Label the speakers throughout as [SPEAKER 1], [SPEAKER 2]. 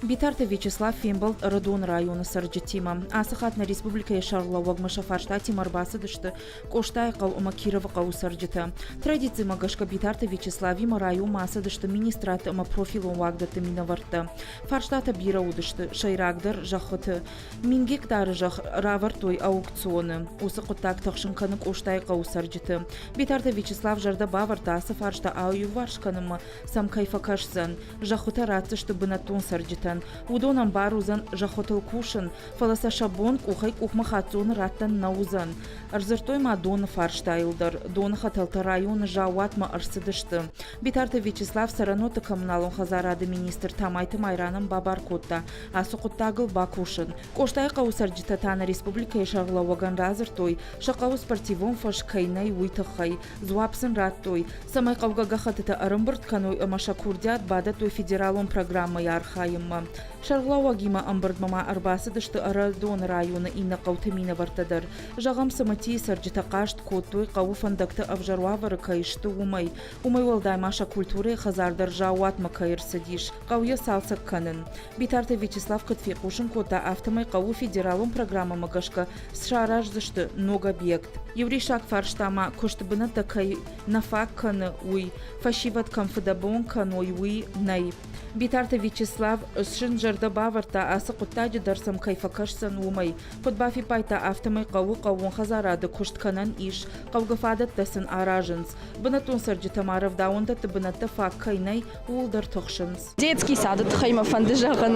[SPEAKER 1] Битарты Вячеслав фембӕлд Ӕрыдоны районы цӕрджытимӕ. Ацы хатт нӕ республикӕйы сӕргълӕууӕгмӕ сӕ фарстатимӕ ӕрбацыдысты Къостайыхъӕу ӕмӕ Кировыхъӕуы цӕрджытӕ. Традицимӕ гӕсгӕ Битарты Вячеславимӕ районмӕ ацыдысты министрадты ӕмӕ профилон уагдӕтты минӕвӕрттӕ. Фарстатӕ бирӕ уыдысты, сӕйрагдӕр зӕххыты. Мин гектары зӕхх равӕрдтой аукционы. Уыцы хъуыддаг тыхсын кӕны Къостайыхъӕуы цӕрджыты. Битарты Вячеслав зӕрдӕ бавӕрдта ацы фарста аиуварс кӕнынмӕ сӕм кӕй фӕкӕсдзӕн. Зӕххытӕ ратдзысты бынӕттон цӕрджытӕн. Уыдонӕн бар уыдзӕн зӕххытыл кусын, фӕлӕ сӕ сӕ бон къухӕй-къухмӕ хаццоны раттӕн нӕ уыдзӕн. Ӕрдзырдтой ма доны фарстайыл дӕр. Доны хӕтӕлтӕ районы заууатмӕ ӕрцыдысты. Битарты Вячеслав цӕрӕнуӕтты коммуналон хӕдзарады министр Тамайты Майранӕн бабар кодта ацы хъуыддагыл бакусын. Къостайыхъӕуы цӕрджытӕ та нӕ республикӕйы сӕргълӕууӕгӕн радзырдтой, сӕ хъӕуы спортивон фӕз кӕй нӕй, уый тыххӕй. Дзуапп сын радтой, цӕмӕй хъӕугӕ гӕххӕттытӕ ӕрӕмбырд кӕной ӕмӕ сӕ курдиат бадӕттой федералон программӕйы архайынмӕ. Сӕргълӕууӕгимӕ ӕмбырдмӕ ма ӕрбацыдысты Ӕрыдоны районы иннӕ хъӕуты минӕвӕрттӕ дӕр. Зӕгъӕм, Цымытийы цӕрджытӕ хъаст кодтой, хъӕуы фӕндӕгтӕ ӕвзӕр уавӕры кӕй сты, уымӕй. Уымӕй уӕлдай ма сӕ культурӕйы хӕдзар дӕр заууатмӕ кӕй ӕрцыдис, хъӕуы йӕ цалцӕг кӕнын. Битарты Вячеслав куыд фехъусын кодта, афтӕмӕй хъӕуы федералон программӕмӕ гӕсгӕ сараздзысты ног объект. Иу риссаг фарста ма куысты бынӕттӕ кӕй нӕ фаг кӕны, уый. Фӕсивӕд кӕм фыдӕбон кӕной, уый нӕй. Битарты Вячеслав сын зӕрдӕ бавӕрдта, ацы хъуыддаджы дӕр сӕм кӕй фӕкӕсдзӕн, уымӕй. Куыд бафиппайдта, афтӕмӕй хъӕуы хъӕууон хӕдзарады куыст кӕнӕн ис, хъӕугӕ фадӕттӕ сын аразынц. Бынӕттон цӕрджытӕ ма рӕвдауӕндӕтты бынӕттӕ фаг кӕй нӕй, ууыл дӕр тыхсынц.
[SPEAKER 2] Детский сады тыххӕй мӕ фӕнды зӕгъын,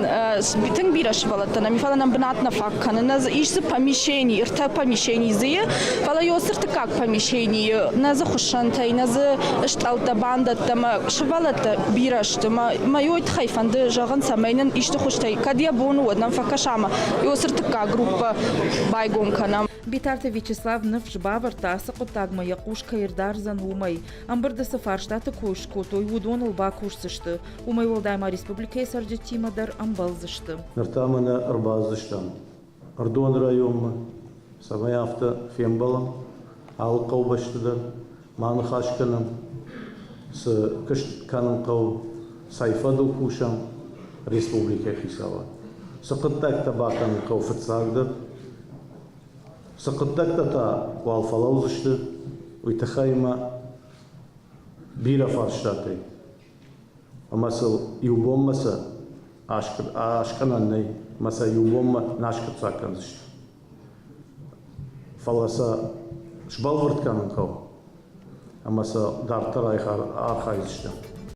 [SPEAKER 2] тынг бирӕ сывӕллӕттӕ нӕм, фӕлӕ нӕм бынат нӕ фаг кӕны. Нӕ дзы ис дзы помещени, ӕртӕ помещени дзы и, фӕлӕ ёс ӕртыккаг помещенийы нӕ дзы хуыссӕнтӕй, нӕ дзы стъӕлттӕ, бандӕттӕ мӕ сывӕллӕттӕ бирӕ сты. Мӕ мӕ ёй тыххӕй фӕнды зӕгъын, цӕмӕй нын исты хуызтӕй, кӕд йӕ бон у, уӕд нӕм фӕкӕса ӕмӕ ёс ӕртыккаг группӕ байгом кӕнӕм.
[SPEAKER 1] Битарты Вячеслав ныфс бавӕрдта, ацы хъуыддагмӕ йӕ хъус кӕй ӕрдардзӕн, уымӕй. Ӕмбырды цы фарстаты кой скодтой, уыдоныл бакусдзысты. Уымӕй уӕлдай ма республикӕйы цӕрджытимӕ дӕр ӕмбӕлдзысты.
[SPEAKER 3] Ныр та мӕнӕ ӕрбацыдыстӕм Ӕрыдоны районмӕ, цӕмӕй афтӕ фембӕлӕм алы хъӕубӕсты дӕр, ма ныхас кӕнӕм, цы куыст кӕнын хъӕуы, цӕй фӕдыл кусӕм республикӕйы хицауад, цы хъуыддӕгтӕ бакӕнын хъӕуы фыццагдӕр, Цы хъуыддӕгтӕ та уал фӕлӕудзысты, уый тыххӕй ма бирӕ фарстатӕй ӕмӕ сыл иу бонмӕ сӕ аскъӕнӕн нӕй ӕмӕ сӕ иу бонмӕ нӕ аскъуыддзаг кӕндзысты. Фӕлӕ сӕ сбӕлвырд кӕнын хъӕуы ӕмӕ сӕ дарддӕр архайдзысты.